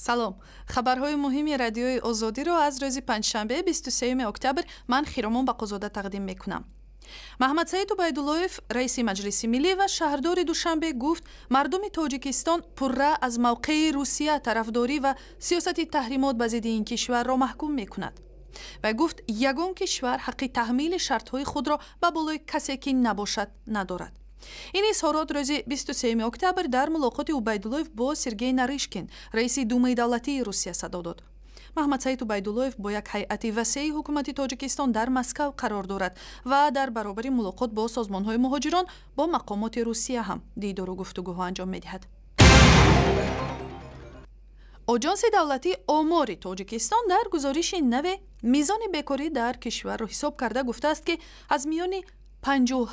Салом. Хабарҳои муҳими Радиои Озодиро аз рӯзи панҷшанбе, 23 октябр, ман Хиромон Бақозода тақдим мекунам. Маҳмадсаид Убайдуллоев, раиси Маҷлиси Миллӣ ва шаҳрдори Душанбе, гуфт, мардуми Тоҷикистон пурра аз мавқеи Русия тарафдорӣ ва сиёсати таҳримот ба зидди ин кишварро маҳкум мекунад. Вай гуфт, ягон кишвар ҳаққи таҳмили шартҳои худро ба болои касе ки набошад надорад. Ин изҳорот рӯзи 23 октябр дар мулоқоти Убайдуллоев бо Сергей Нарышкин, раиси Думаи давлатии Русия, садо дод. Маҳмадсаид Убайдуллоев бо як ҳайати васеи ҳукумати Тоҷикистон дар Москав қарор дорад ва дар баробари мулоқот бо созмонҳои муҳоҷирон бо мақомоти Русия ҳам дидору гуфтугӯҳо анҷом медиҳад. Оҷонси давлатии Омори Тоҷикистон дар гузориши наве мизони бекорӣ дар кишварро ҳисоб карда гуфтааст, ки аз миёни 57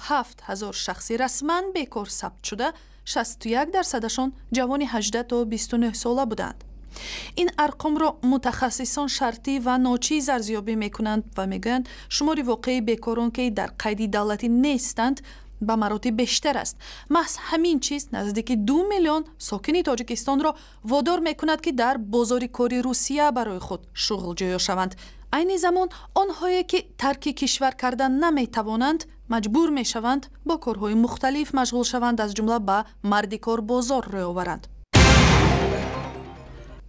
000 шахси расман бекор сабт шуда, 61 дарсадашон ҷавони 18 то 29 сола буданд. Ин арқомро мутахассисон шартӣ ва ночиз арзёбӣ мекунанд ва мегӯянд, шумори воқеии бекорон, ки дар қайди давлатӣ нестанд, ба маротиб бештар аст. Маҳз ҳамин чиз наздики 2 миллион сокини Тоҷикистонро водор мекунад, ки дар бозори кори Русия барои худ шуғл ҷӯё шаванд. Айни замон онҳое, ки тарки кишвар кардан наметавонанд, маҷбур мешаванд бо корҳои мухталиф машғул шаванд, аз ҷумла ба мардикорбозор рӯй оваранд.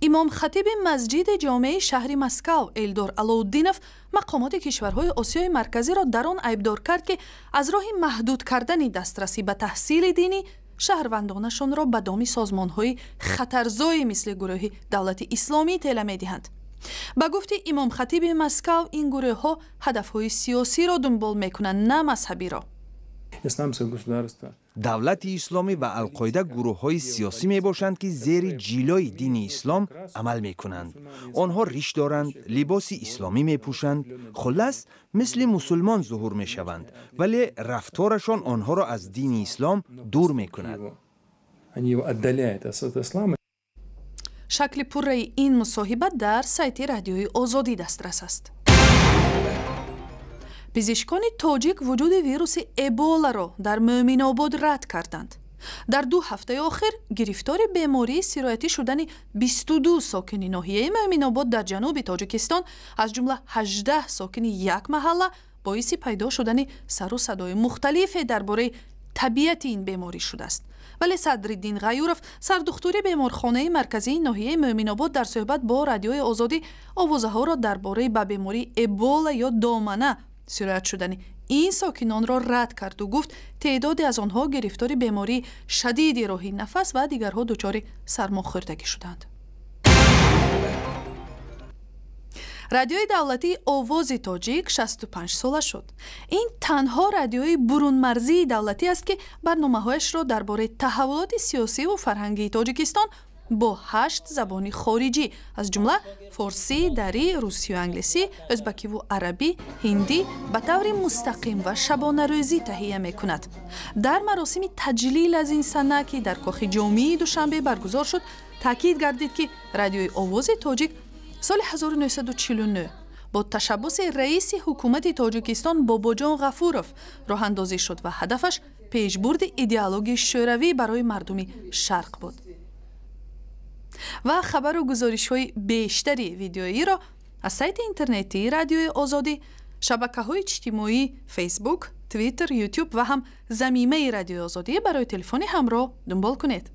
Имомхатиби масҷиди ҷомеи шаҳри Москав Элдор Алоуддинов мақомоти кишварҳои Осиёи Марказиро дар он айбдор кард, ки аз роҳи маҳдуд кардани дастрасӣ ба таҳсили динӣ шаҳрвандонашонро ба доми созмонҳои хатарзое мисли гурӯҳи Давлати Исломӣ тела медиҳанд. Ба гуфти имомхатиби Москав, ин гурӯҳҳо ҳадафҳои сиёсиро дунбол мекунанд, на мазҳабиро. Давлати Исломӣ ва Алқоида гурӯҳҳои сиёсӣ мебошанд, ки зери ҷилои дини ислом амал мекунанд. Онҳо риш доранд, либоси исломӣ мепӯшанд, хуллас, мисли мусулмон зуҳур мешаванд, вале рафторашон онҳоро аз дини ислом дур мекунад. Шакли пурраи ин мусоҳиба дар сайти Радиои Озодӣ дастрас аст. Пизишкони тоҷик вуҷуди вируси Эболаро дар Мӯъминобод рад карданд. Дар 2 ҳафтаи охир гирифтори бемории сироятӣ шудани 22 сокини ноҳияи Мӯъминобод дар ҷануби Тоҷикистон, аз ҷумла 18 сокини як маҳалла, боиси пайдо шудани сару садои мухталифе дар бораи табиати ин беморӣ шудааст. Вале Садриддин Ғаюров, сардухтури беморхонаи марказии ноҳияи Мӯъминобод, дар суҳбат бо Радиои Озодӣ овозаҳоро дар бораи ба бемории Эбола ё домана сироят шудани ин сокинонро рад карду гуфт, теъдоде аз онҳо гирифтори бемории шадиди роҳи нафас ва дигарҳо дучори сармохӯрдагӣ шуданд. Радиои давлатии Овози Тоҷик 65 сола шуд. Ин танҳо радиои бурунмарзии давлатӣ аст, ки барномаҳояшро дар бораи таҳаввулоти сиёсиву фарҳангии Тоҷикистон бо ҳашт забони хориҷӣ, аз ҷумла форсӣ, дарӣ, русию англисӣ, ӯзбакиву арабӣ, ҳиндӣ ба таври мустақим ва шабонарӯзӣ таҳия мекунад. Дар маросими таҷлил аз ин сана, ки дар Кохи Ҷомии Душанбе баргузор шуд, таъкид гардид, ки Радиои Овози Тоҷик соли 1949 бо ташаббуси раиси ҳукумати Тоҷикистон Бобоҷон Ғафуров роҳандозӣ шуд ва ҳадафаш пешбурди идеологияи шӯравӣ барои мардуми Шарқ буд. Ва хабару гузоришҳои бештари видеоиро аз сайти интернетии Радиои Озодӣ, шабакаҳои иҷтимоӣ Фейсбук, Твиттер, Ютуб ва ҳам замимаи Радиои Озодӣ барои телефони ҳамроҳ дунбол кунед.